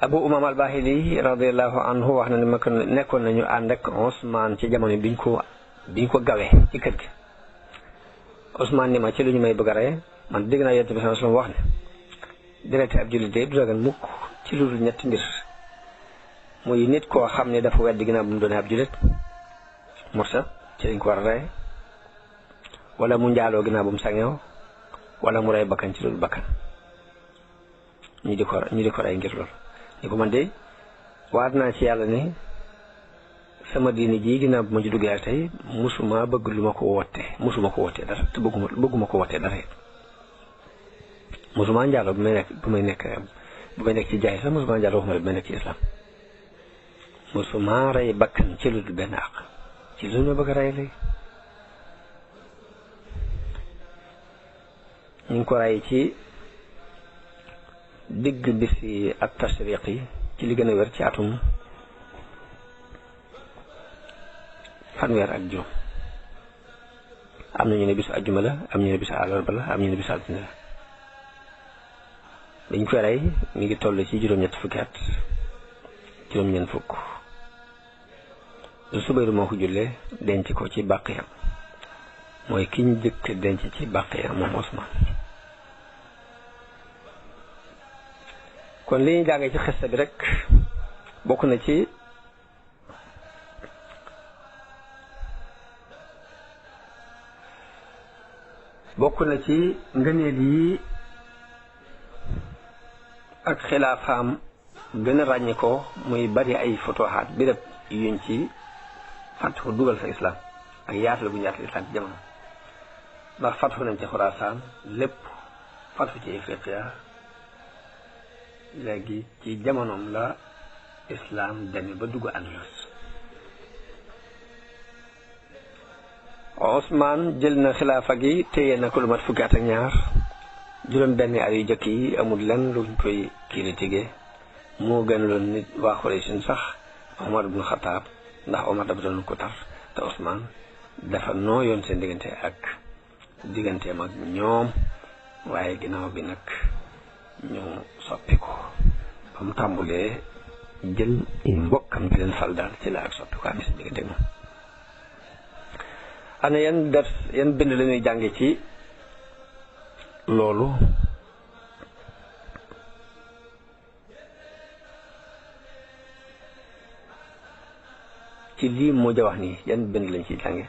Abu Umaama al-Baahili radiyallahu anhu wax na ne ma ko nekkoon nañu ànd ak Usmaan ci jamono biñ ko gawee ci kër gi Usmaan ni ma ci lu ñu may bëgg a rey man dégg naa yonente bi sallallahu alayhi wasallam wax ne direct ab jullit de du dagan mukk ci lu dul ñetti mbir muy nit koo xam ne dafa weddi ginnaaw bu mu doonee ab jullit murtad ci lañ ko war a rey wala mu njaaloo ginnaaw bu mu sangew wala mu rey bakkan ci loolu bakkan ñu di ko rey ngir loolu ni ko man de waat naa ci yàlla ni sama diini ji ginnaaw bu ma ci duggee tey musuma bëgg lu ma ko wootee dara te bëgguma ko wootee dara it musuma njaaloo bu may nekk ci jaay sax musuma njaaloo waxuma bu may nekk ci islam musuma rey bakkan ci lu dul benn àq ci lu ma bëgg a rey léegi ñu ngi ko rey ci digg bisi ak tashriq yi ci li gën a wér ci atum fanweer ak juróom am na ñu ne bisu ajjuma la am ñu ne bisu àllarba la am ñu ne bisu altine la dañ koy rey mi ngi toll ci juróom-ñett fukki at juróom-ñeent fukk Subayru moo ko jullee denc ko ci Baqiya mooy ki ñu jëkk denc ci Baqiya moom Usmaan. kon li ñu jàngee ci xista bi rek bokk na ci ngëneel yi ak xilaafaam gën a ràññi ko muy bari ay fotoxaat béréb yuñ ci fàttu dugal fa islam ak yaatal bu ñu yaatal islam ci jamono ndax fàttu nañ ci Xuraasaan lépp fàttu ci Ifriqiya léegi ci jamonoom la islam deme ba dugg Andalus. Usmaan jël na xilaafa gi téye na ko lu mat fukki at ak ñaar juróom benn at yu jëkk yi amul lenn luñ koy critiquer moo gën loon nit waa Quraysh sax Omar ibn Khattab ndax Omar dafa doon ko tar te Usmaan dafa nooyoon seen digganteem ak ñoom waaye ginnaaw bi nag ñu soppi ko ba mu tàmbulee jël mbokkam di leen fal daal ci la ak soppi ko am seen diggante moom. ana yan bind la ñuy jànge ci loolu ci lii moo ja wax nii yan bind lañ ciy jànge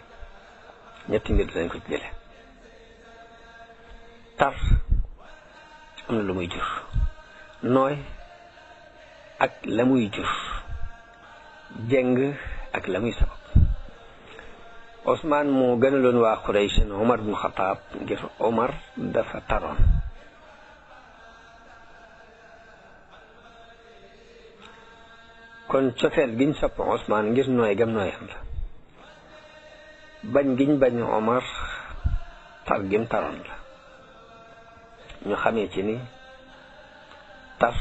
ñetti mbir lañ ko ci jële tar am na lu muy jur nooy ak la muy jur jeng ak la muy sabab Usmaan moo gënaloon waa Quraysh Omar ibn Khattab ngir Omar dafa taroon kon cofeel giñ sopp Usmaan ngir nooy gam nooyam la bañ giñ bañ Omar tar gim taroon la ñu xamee ci ni tar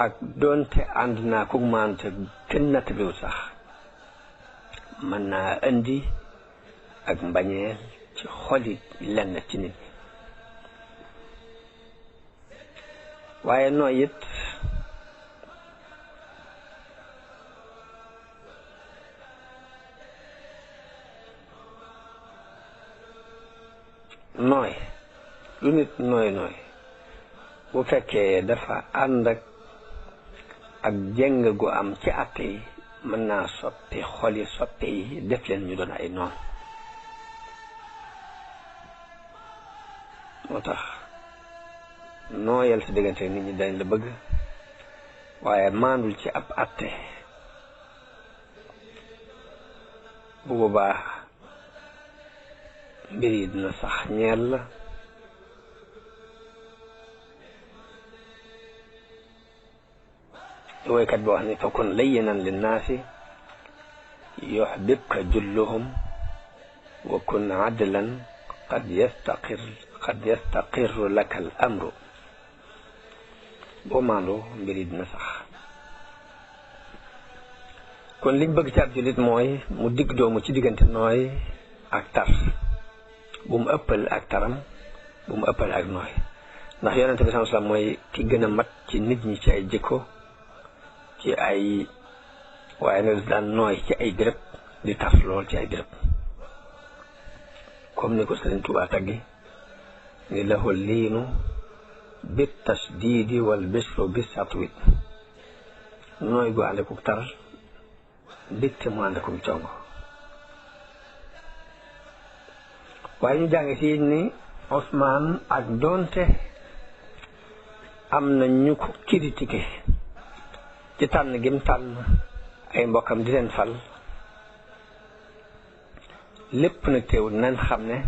ak doonte ànd naa ku maante kenn nattabliwul sax mën naa indi ak mbañeel ci xoli lenn ci nit ñi waaye nooy it nooy lu nit nooy bu fekkee dafa ànd ak jeng gu am ci àtte yi mën naa soppi xoli soppe yi def leen ñu doon ay noon moo tax nooyal si diggante nit ñi dañ la bëgg waaye maandul ci ab àtte bu boobaa mbir yi dina sax ñeel la woykat bi wax ni fa kun layyinan linnaasi yuhbibka julluhum wa kun adlan qad yastaqirru laka al amru boo maandoo mbir yi dina sax kon liñ bëgg ci ab jullit mooy mu digg doomu ci diggante nooy ak tar bu mu ëppal ak taram bu mu ëppal ak nooy ndax yonente bi sallallahu alayhi wasallam mooy ki gën a mat ci nit ñi ci ay jikko ci ay waaye nag daan nooy ci ay béréb di tar lool ci ay béréb comme ni ko Sëriñ Tuubaa taggi ni lahu liinu bit tasdiidi wal bisru bis satwi nooy gu ànd ak tar dikte mu ànd ak congo waaye ñu jànge ci ni Usmaan ak doonte am na ñu ko critiqué ci tànn gim tànn ay mbokkam di leen fal lépp nag teewul nañ xam ne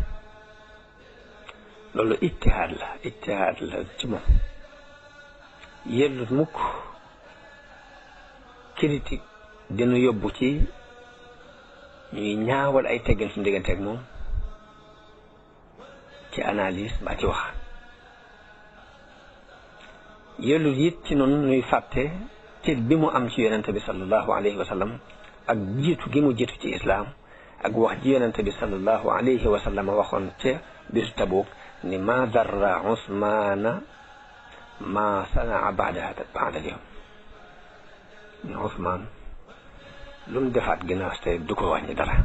loolu ijtihaad la ci moom yellut mukk critique dina yóbbu ci ñuy ñaawal ay teggin suñu diggante ak moom ci analyse mbaa ci wax yellut it ci noonu nuy fàtte cër bi mu am ci yonente bi sallallahu alayhi wa sallam ak jiitu gi mu jiitu ci islaam ak wax ji yonente bi sallallahu alayhi wa sallam waxoon ca bisu Tabuk ni ma darra Usmaana ma sanaa baada al yawm ni Usmaan lu mu defaat ginnaaw tey du ko wàññi dara.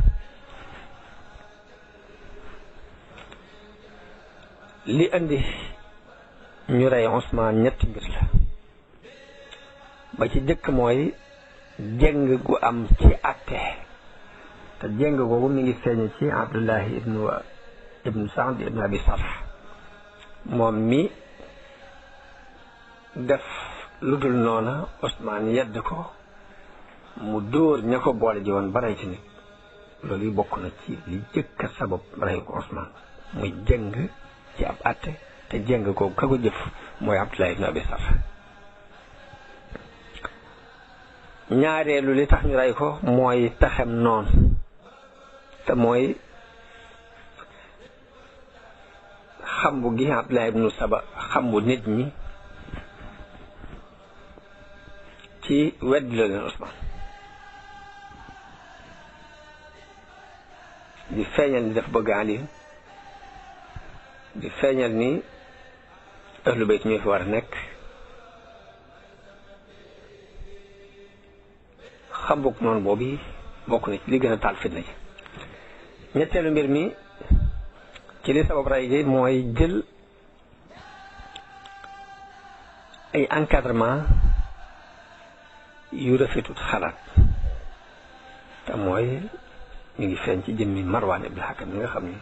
li andi ñu rey Usmaan ñetti mbir la ba ci jëkk mooy jeng gu am ci àtte te jeng googu mi ngi feeñ ci Abdullahi ibnu Saad ibnu Abi Sarh moom mi def lu dul noona Usmaan yedd ko mu dóor ña ko boole ji woon ba rey ci nit loolu yi bokk na ci li jëkk a sabab rey ko Usmaan muy jeng ci ab àtte te jeng googu ka ko jëf mooy Abdullahi ibnu Abi Sarh ñaareelu li tax ñu rey ko mooy pexem noonu te mooy xambu gi Abdullah ibnu Saba xambu nit ñi ci weddi la leen Usmaan di feeñal ni daf bëgg Ali di feeñal ni ahlu bayt ñoo fi war a nekk xambuk noonu boobu bokk na ci li gën a taal fitna ji. ñetteelu mbir mi ci li sabab rey gi mooy jël ay encadrement yu rafetut xalaat te mooy mi ngi feeñ ci jëmmi Marwaan ibn Hakam mi nga xam ni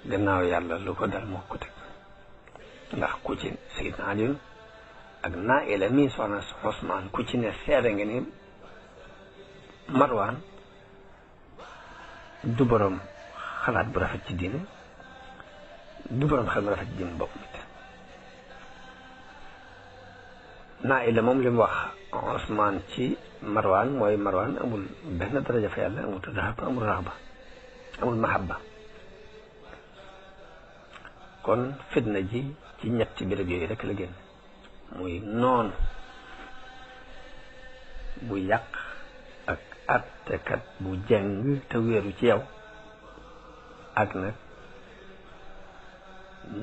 gannaaw yàlla lu ko dal moo ko teg ndax ku ci Sayyidna Ali ak Naa'ila mi soxna Usmaan ku ci ne seede nga ni Marwaan du boroom xalaat bu rafet ci diine du boroom xel bu rafet ci diine bopp mit Naa'ila moom li mu wax Usmaan ci Marwaan mooy Marwaan amul benn daraja fa yàlla amul tahab amul raxba amul mahabba kon fitna ji ci ñetti béréb yooyu rek la génn muy noon bu yàq ak attekat bu jeng te wéeru ci yow ak nag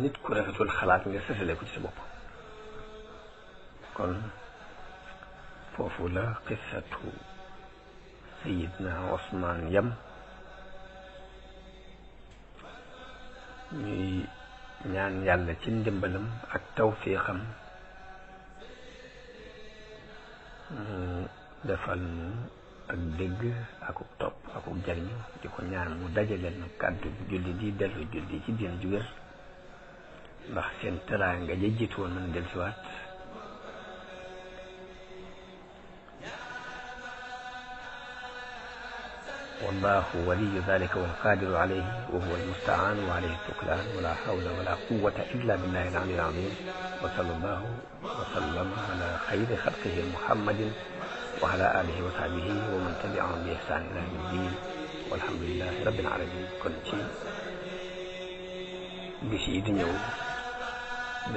nit ku rafetul xalaat nga sësale ko ci sa bopp. kon foofu la qissatu Sayyidna Usmaan yam ñuy ñaan yàlla ci ndimbalam ak tawfiixam mu defal nu ak dégg akuk topp akuk jariñu di ko ñaan mu dajaleel nu kàddu julli di dellu julli ci diine ju wér ndax seen teraanga ja jiitu woon mën dellusiwaat wallahu waliyu dalika walqadiru alayhi wa huwa almustaanu wa alayhi tuklaan wala hawla wala quwwata illa billahi al-ali al-azim wa sallallahu wa sallama ala xayri xalqihi muhammadin wa ala alihi wa sahbihi wa man tabi'ahum bi ihsan ila yawmi ddin walhamdulillahi rabbil alamin. kon ci bis yi di ñëw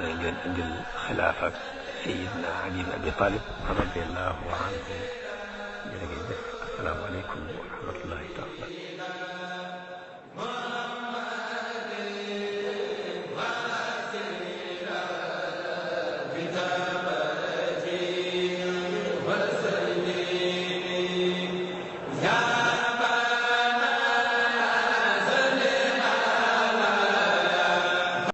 danañ leen indil xilaaf ak Sayyidina Ali ibn Abi Talib radiyallahu anhu. jërëjëf assalaamu aleykum wa rahmatullahi taala